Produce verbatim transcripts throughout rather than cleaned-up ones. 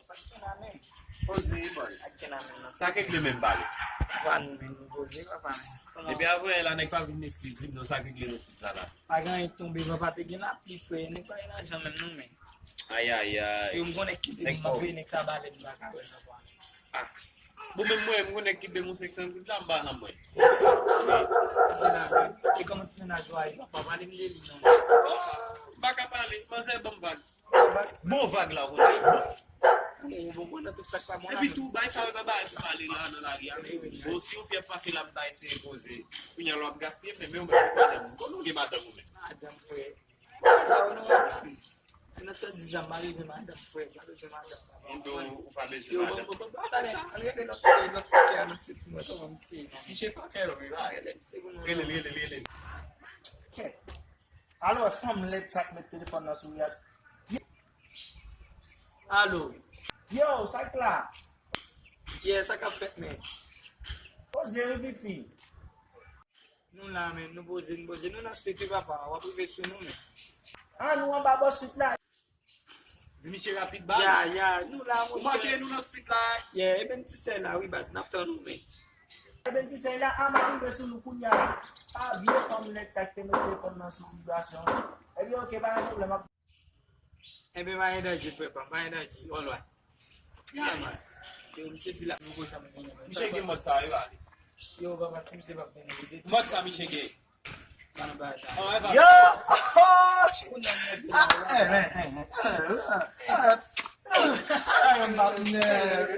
Sa k gen nan men? Poze, boy. Sa k gen nan men nan? Sa k regle menm, pale? Pa nou menm, nou poze, papa menm. Kòman? Depi avan yè la, nèg pa vin nan street, di m non, sa k regle nan street la, la? Pa gen anyen k tonbe, papa, te gen lapli, frè. Nèg pa gen lajan menm, non, men. Ay, ay, ay. Yo, m konnen ki te m ap veye nèg sa bale, m pa ka wè l ankò. Ah. Bon, menm mwen, m konnen ki te m yon senk san goud la, m ba nan mwen. E kòman ti mennaj ou a ye? Pa pale m de li, non. Oh, m pa ka pale, manzè ban m vag. Bon vag la, ou konnen. Bon, bon, bon, nan tout sa k pa bon la. Epi tou, bay sa yo pa bay pou pale la, nan lari a. Bon, si yon fi ap pase la, m bay se poze. Kounye a, lè w ap gaspiye, men, men ou menm, ou pa janm. Konnen ou gen madanm ou menm. Madanm, frè. Sa yo nou wè. Nan tranndiz an, m pa bezwen madanm, frè. M pa bezwen madanm. Ou pa bezwen madanm. Yo, bon, bon, bon, bon, ann rete lòt kote, lòt kote a, nan street pou mwen, kòman misye ye, non? Misye pa fè lòt bagay. Rele l, rele l, rele l. Kèt. Alo, fanm lèd sa k met telefòn nan sou li a. Alo. Yo, sa k la? Yeah, sa k ap fèt, men? Poze wi, piti. Nou la, men, nou poze, nou poze. Nou nan street wi, papa. W ap rive sou nou, men. Ah, nou anba bò street la. Di misye rapid, baz. Ya, ya, nou la, monchè. Ou manke nou nan street la. Yeah, e menm ti sè la, wi, baz, n ap tann ou, men. E menm ti sè la, a, m ap rive sou nou kounye a. Ah, vye fanm lèd sa k te met telefòn nan sou vibrasyon. Ebyen, oke, pa gen pwoblèm, ap Enben, pa gen danje, frè pa m, pa gen danje. Alright. Yeah, man. Yo, misye di la, nou gon janm vini, man. Misye gen mòd sa, yo, ale. Yo, papa, si misye p ap vini, li te di. Mòd sa, misye gen. Sa nan bagay sa. Yo! Kounye a, misye la, la. Ay, m ap nève.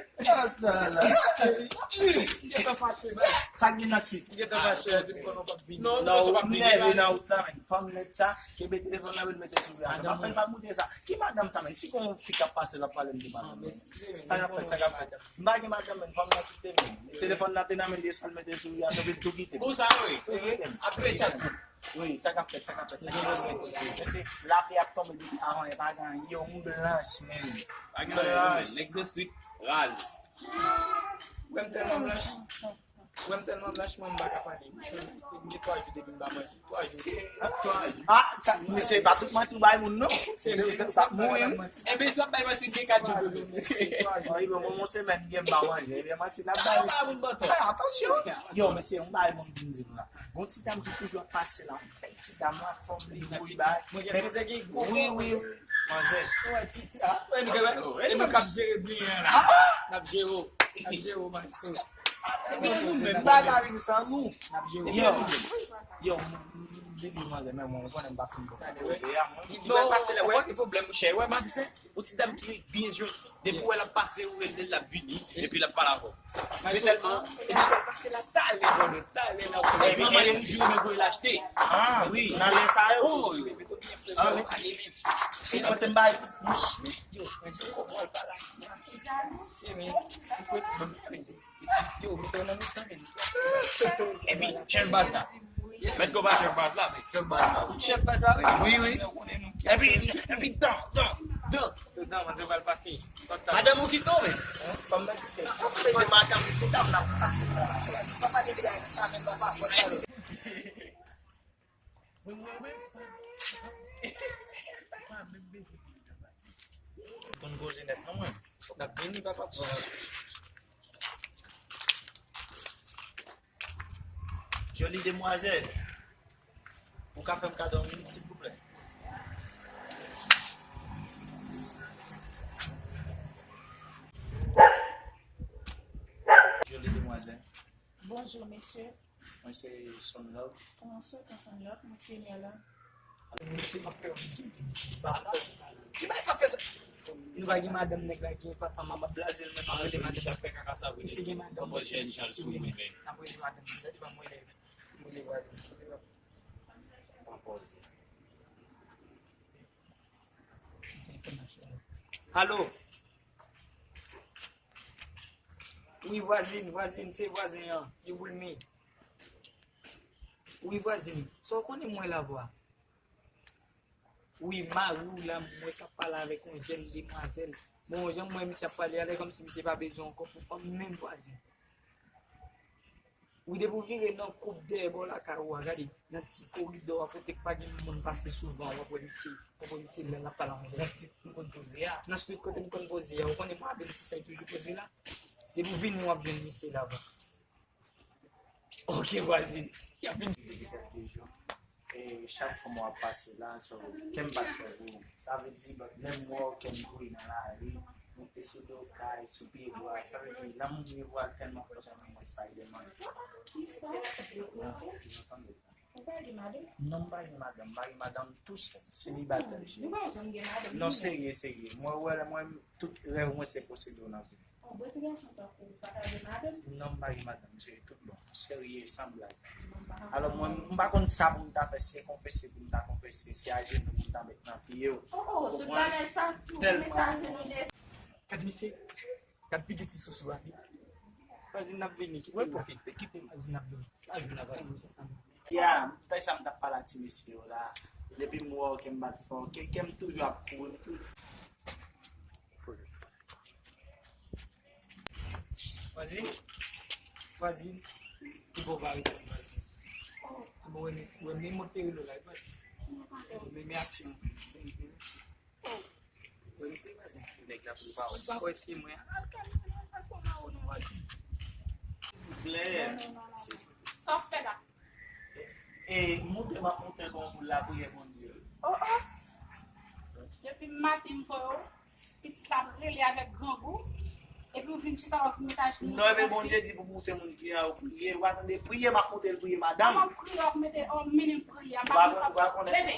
Sa k gen nan suit? Ou gentan fache, di m konnen w p ap vini. Non, non, ou nève nan wout la, men. Fanm nèt sa, kenbe telefòn nan, mete sou vibratyon. M ap fè l pa moute sa. Ki madanm sa, men? Si gon fi k ap pase, l ap pale m de madanm. Sa k ap fèt, sa k ap fèt. M pa gen madanm, men fanm nan kite m. Telefòn nan te nan men l, sa l mete sou vibratyon, epi l tou kite m. Pou sa, wi. Tou kite m. Apre chat. Wi, sa k ap fèt, sa k ap fèt, sa k ap fèt. Mesye, lapli ap tonbe depi avan, e pa gen anyen. Yo, m blanch, men. Pa gen anyen, men. Nèg de street, raz. Ou wè m tèlman blanch. Ou wè m tèlman blanch, mwen m pa ka pale. M gen twa jou depi m pa manje. Twa jou. Ah, twa jou. Ah, sa, mesye, pa tout manti w bay moun, non. Se vre, sa mouri, wi. Enben, si w ap bay manti, gen kat jou pou nou. Wi, bon, mwen, yon semèn, gen m pa manje. Ebyen, manti, n ap bay. Sa pa moun bantò. Ah, atansyon. Yo, mesye, yon bagay mwen vin di nou la. Gon ti dam ki toujou ap pase la, yon bèl ti dam la, fòm li wouy, bay. Mwen gen se ki gwo. Wi, wi, wi. Manzè. Ou wè, ti, ti, ah, wè, nou, wè, nou k ap jere byen la. N ap jere w. N ap jere w, maestro. Epi nou menm, pa ka vin san nou. N ap jere w. Yo, yo, m, m, m, m, manzè, men mwen, mwen konnen m pa fin konprann koze a, mwen. Li, li wè pase la, wè, ki pwoblèm, monchè, wè, Martin? Yon ti dam ki byen jodi. Depi w wè l ap pase, ou rele l, l ap vini, epi l ap pale avè w. Men sèlman, epi l ap pase la talè, brother, talè la, ou konnen. Epi gen yon jou, men pou l achte. Ah, wi, nan lè sa yo. Oh, yo, men tout byen fè, ah, wi. Li kote m bay. Yo, men se kòman l pale. Se men, ou fè, yo, mete w nan mitan, men. Epi, chèf baz la. Mèt konpa chèf baz la, men chèf baz la, wi. Chèf baz la, wi. Wi, wi. Epi, epi, dan, dan, dan. Tout dan, manzè pral pase. Madanm ou kite w, men. Fanm nan kite. Madanm, se dam nan pase. Papa de bagay sa, men papa. Konn koze nèt, non, mwen. N ap vini, papa. Joli demwazèl, ou ka fè m kado yon minit, silvouplè? Joli demwazèl. Bonjou, mesye. Mwen se Sunlove. Kòman se, Sunlove? Mwen se Mèlan. Mesye, m ap fè yon ti bagay pa fè sa. Nou pa gen madanm nèg la gen papa, manman blaze l, men m ap rele madanm. Misye gen madanm. N ap rele madanm, li pa m rele, m rele vwazen. Alo? Wi, vwazin, vwazin, se vwazen an. You will me. Wi, vwazin, sa w konnen mwen la vwa? Wi, mari w la, mwen k ap pale avèk yon jèn demwazèl. Bon, jan mwen misye ap pale a, lè kòmsi misye pa bezwen ankò pou fanm menm, vwazin. Wi, depi w vire nan koub dèyè bò lakay ou a, gade, nan ti koridò a kote k pa gen moun pase souvan, w ap wè misye, w ap wè misye lè l ap pale anglè. Nan street nou konn poze a. Nan street kote nou konn poze a, ou konnen mwen avè l se sa l toujou poze la. Depi w vini, w ap jwenn misye la, bon. Ok, vwazin. Y ap vin. E chak fwa mwen ap pase la, so, kè m pa t fè pou ou. Sa vle di, but menm mwen, kè m kouri nan lari, monte sou do kay, sou pye bwa, sa vle di, lanmou pye bwa tèlman fò, sa nan mwen Spider-Man. Ki fò? Ou pa gen madanm? Non, m pa gen madanm, m pa gen madanm tousèl, selibatè. Ou pa janm gen madanm? Non, serye, serye. Mwen, wè, mwen, tout rèv mwen se posede w nan vi m. Yon bon ti gason tankou w pa ta gen madanm? Non, m pa gen madanm, se tout bon. Serye, san blag. Alò, mwen, m pa konn sa pou m ta fè, si se konfese pou m ta konfese, si ajenou pou m ta met nan pye w. Oh, oh, tout bagay sa tou, ou met ajenou de. Gad misye, gad figi ti sousou a, wi. Vwazin, n ap vini, kite m. Kite m, vwazin, n ap vini. Al vin la, vwazin. Ya, bagay sa m t ap pale a ti mesye yo la. Depi m wè w, kè m bat fò, kè, kè m toujou ap kouri, m toujou. Vwazin, vwazin, ki bon va rete, vwazin. Bon, wè, men, wè, men mwen te rele w la, vwazin. Men, men aksyon. Wè, men se vwazin. Nèg la pou pa wè. Ou pa wè se mwen. Al kalme, al fè w mawon non, vwazin. Blè. Sa w fè la? E moute m ap moute bon pou lapriyè Bondye. Oh, oh. Depi maten m voye w, pitit la ap rele avèk grangou. Epi w vin chita, w ap vin met ajenou. Non, epi Bondye di pou moute moun ki anwo priye. Ou pa tande, priye m ap moute l, priye madanm. Kòman priye w ap mete, oh, mennen priye a, m pa konn sa pou leve.